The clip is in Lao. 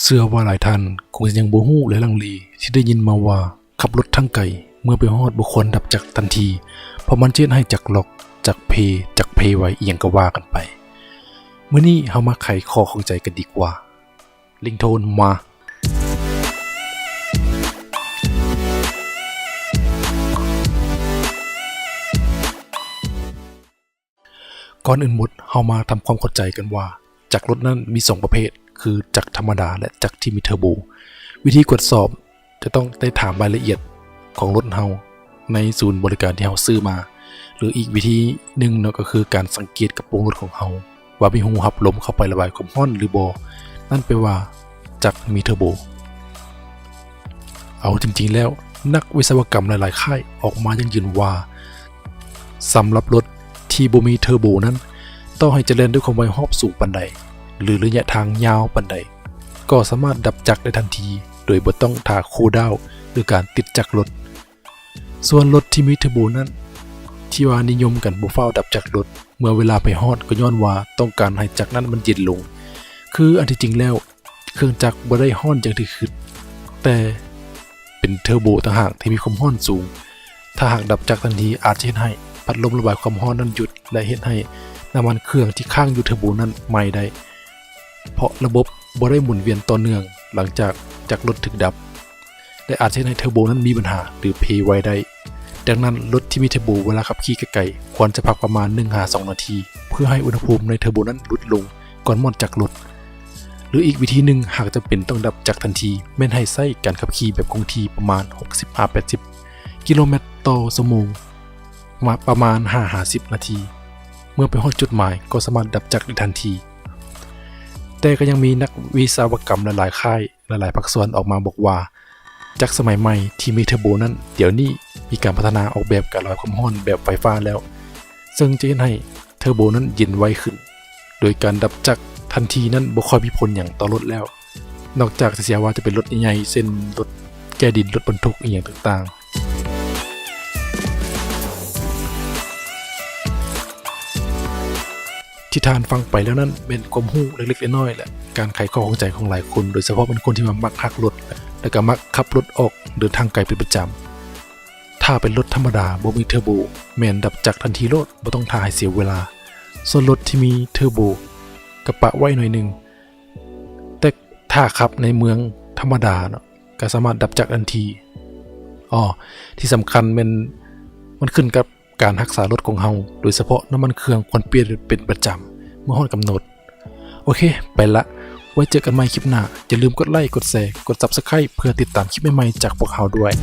ເຊື່ອວ່າຫຼາຍທ່ານຄົງຈະຍັງບໍ່ຮູ້ ແລະ ລັງເລທີ່ໄດ້ຍິນມາວ່າ ຂັບລົດທາງໄກເມື່ອໄປຮອດບໍ່ຄວນດັບຈັກທັນທີ ເພາະມັນຈະເຮັດໃຫ້ຈັກລັອກ, ຈັກເພ, ຈັກເພໄວ ອີ່ຫຍັງກໍວ່າກັນໄປ. ມື້ນີ້ເຮົາມາໄຂຂໍ້ຂ້ອງໃຈກັນດີກວ່າ. ລິງໂທນມາ. ກ່ອນອື່ນໝົດ ເຮົາມາທຳຄວາມເຂົ້າໃຈກັນວ່າ ຈັກລົດນັ້ນມີສອງປະເພດ ຄືຈັກທຳມະດາ ແລະ ຈັກທີ່ມີເທີໂບ. ວິທີກວດສອບຈະຕ້ອງໄດ້ຖາມລາຍລະອຽດຂອງລົດເຮົາໃນສູນບໍລິການທີ່ເຮົາຊື້ມາ ຫຼື ອີກວິທີໜຶ່ງເນາະ ກໍຄືການສັງເກດກະໂປງລົດຂອງເຮົາ ວ່າມີຮູຮັບລົມເຂົ້າໄປລະບາຍຄວາມຮ້ອນຫຼືບໍ່, ນັ້ນແປວ່າຈັກມີເທີໂບ. ເອົາຈິງໆແລ້ວ ນັກວິສະວະກຳຫຼາຍໆຄ້າຍອອກມາຢັ້ງຢືນວ່າ ສຳລັບລົດທີ່ບໍ່ມີເທີໂບນັ້ນ, ຕໍ່ໃຫ້ຈະແລ່ນດ້ວຍຄວາມໄວຮອບສູງປານໃດ ຫຼື ໄລຍະທາງຍາວປານໃດ, ກໍສາມາດດັບຈັກໄດ້ທັນທີ ໂດຍບໍ່ຕ້ອງຖ້າຄູດາວ ຫຼື ການຕິດຈັກລົດ. ສ່ວນລົດທີ່ມີເທີໂບນັ້ນ ທີ່ວ່ານິຍົມກັນບໍ່ຟ້າວດັບຈັກລົດ ເມື່ອເວລາໄປຮອດ ກໍຍ້ອນວ່າຕ້ອງການໃຫ້ຈັກນັ້ນມັນເຢັນລົງ. ຄືອັນທີ່ຈິງແລ້ວ ເຄື່ອງຈັກບໍ່ໄດ້ຮ້ອນຢ່າງທີ່ຄິດ, ແຕ່ເປັນເທີໂບຕ່າງຫາກທີ່ມີຄວາມຮ້ອນສູງ. ຖ້າຫາກດັບຈັກທັນທີ ອາດຈະເຮັດໃຫ້ພັດລົມລະບາຍຄວາມຮ້ອນນັ້ນຢຸດ ແລະ ເຮັດໃຫ້ນ້ຳມັນເຄື່ອງທີ່ຄ້າງຢູ່ເທີໂບນັ້ນໄໝ້ໄດ້, ເພາະລະບົບບໍ່ໄດ້ໝູນວຽນຕໍ່ເນື່ອງຫຼັງຈາກຈັກລົດຖືກດັບ. ແລະ ອາດເຮັດໃຫ້ເທີໂບນັ້ນມີບັນຫາ ຫຼື ເພໄວໄດ້. ດັ່ງນັ້ນ, ລົດທີ່ມີເທີໂບເວລາຂັບຂີ່ໄກໆ ຄວນຈະພັກປະມານໜຶ່ງຫາສອງນາທີ ເພື່ອໃຫ້ອຸນຫະພູມໃນເທີໂບນັ້ນຫຼຸດລົງກ່ອນມອດຈັກລົດ. ຫຼື ອີກວິທີໜຶ່ງ, ຫາກຈຳເປັນຕ້ອງດັບຈັກທັນທີ, ແມ່ນໃຫ້ໃຊ້ການຂັບຂີ່ແບບຄົງທີ່ປະມານຫົກສິບຫາແປດສິບກິໂລແມັດຕໍ່ຊົ່ວໂມງ ມາປະມານຫ້າຫາສິບນາທີ. ເມື່ອໄປຮອດຈຸດໝາຍ ກໍສາມາດດັບຈັກໄດ້ທັນທີ. ແຕ່ກໍຍັງມີນັກວິສະວະກຳຫຼາຍໆຄ້າຍ ຫຼາຍໆພາກສ່ວນອອກມາບອກວ່າ ຈັກສະໄໝໃໝ່ທີ່ມີເທີໂບນັ້ນ ດຽວນີ້ມີການພັດທະນາອອກແບບການລະບາຍຄວາມຮ້ອນແບບໄຟຟ້າແລ້ວ, ເຊິ່ງຈະເຮັດໃຫ້ເທີໂບນັ້ນເຢັນໄວຂຶ້ນ, ໂດຍການດັບຈັກທັນທີນັ້ນບໍ່ຄ່ອຍມີຜົນຫຍັງຕໍ່ລົດແລ້ວ, ນອກຈາກຊິເສຍວ່າຈະເປັນລົດໃຫຍ່ໆ ເຊັ່ນ ລົດແກ່ດິນ, ລົດບັນທຸກ ອີ່ຫຍັງຕ່າງໆ. ທີ່ທ່ານຟັງໄປແລ້ວນັ້ນ ແມ່ນຄວາມຮູ້ເລັກໆນ້ອຍໆ ແລະ ການໄຂຂໍ້ຂ້ອງໃຈຂອງຫຼາຍຄົນ, ໂດຍສະເພາະແມ່ນຄົນທີ່ວ່າມັກຮັກລົດ ແລະ ກໍມັກຂັບລົດອອກເດີນທາງໄກເປັນປະຈຳ. ຖ້າເປັນລົດທຳມະດາບໍ່ມີເທີໂບ ແມ່ນດັບຈັກທັນທີໂລດ, ບໍ່ຕ້ອງຖ້າໃຫ້ເສຍເວລາ. ສ່ວນລົດທີ່ມີເທີໂບ ກໍປະໄວ້ໜ້ອຍໜຶ່ງ, ແຕ່ຖ້າຂັບໃນເມືອງທຳມະດາເນາະ ກໍສາມາດດັບຈັກທັນທີ. ອໍ ທີ່ສຳຄັນແມ່ນມັນຂຶ້ນກັບການຮັກສາລົດຂອງເຮົາ, ໂດຍສະເພາະນ້ຳມັນເຄື່ອງຄວນປ່ຽນເປັນປະຈຳເມື່ອຮອດກຳນົດ. ໂອເຄ ໄປລະ, ໄວ້ເຈີກັນໃໝ່ຄລິບໜ້າ. ຢ່າລືມກົດໄລ, ກົດແຊ, ກົດ Subscribe ເພື່ອຕິດຕາມຄລິບໃໝ່ໆຈາກພວກເຮົາດ້ວຍ.